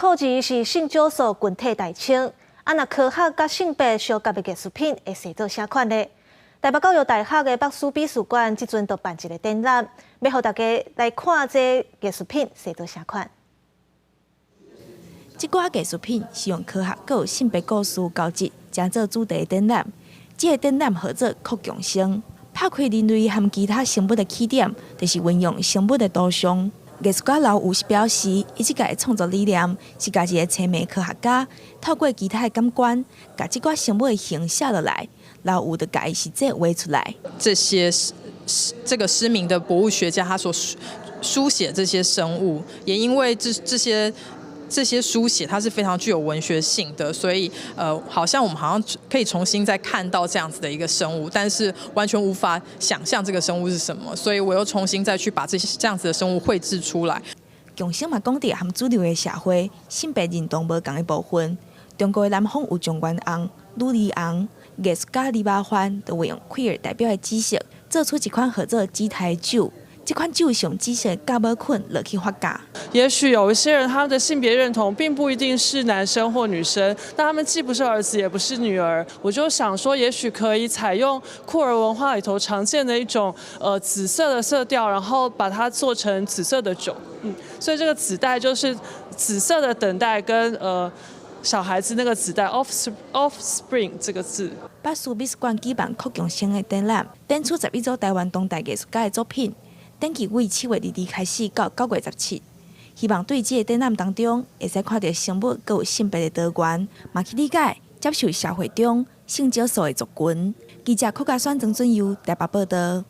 酷兒是性少數群體代稱，啊，若科學佮性別相結的藝術品會踅做啥款呢？台北教育大學的北師美術館這陣就辦一個展覽，欲予大家來看這藝術品踅做啥款。這寡藝術品是用科學佮性別故事交織，成做主題展覽。這個展覽號做擴共生，拍開人類和其他生物的起點，就是運用生物的圖像。藝術家劉有是表示，伊這個的創作理念是共一个痴迷科學家，透過其他的感官，共這寡生物的形寫落來，劉有就共伊實際畫出來。這些這個失明的博物學家，他所書寫這些生物，也因為這些書寫，它是非常具有文學性的，所以好像我們好像可以重新再看到這樣子的一個生物，但是完全無法想象這個生物是什麼，所以我又重新再去把這些這樣子的生物繪製出來。共生嘛講著和主流的社會性別認同無仝的部分，中國的南方有狀元紅、女兒紅，藝術家李馬帆就運用 queer 代表的紫色，做出一款號做紫苔酒。這款酒是用紫色酵母菌落去發酵。也許有一些人他們的性別認同並不一定是男生或女生，但他們既不是兒子也不是女兒。我就想說，也許可以採用酷兒文化裡頭常見的一種紫色的色調，然後把它做成紫色的酒。所以這個子代就是紫色的等待跟小孩子那個子代 offspring 這個字。北師美術館舉辦擴共生的展覽，展出11組台灣當代藝術家的作品。展期為7月22開始到9月17，希望對這個展覽當中，會使看著生物閣有性別的多元，嘛去理解接受社會中性少數的族群。記者柯家選、曾俊佑台北報導。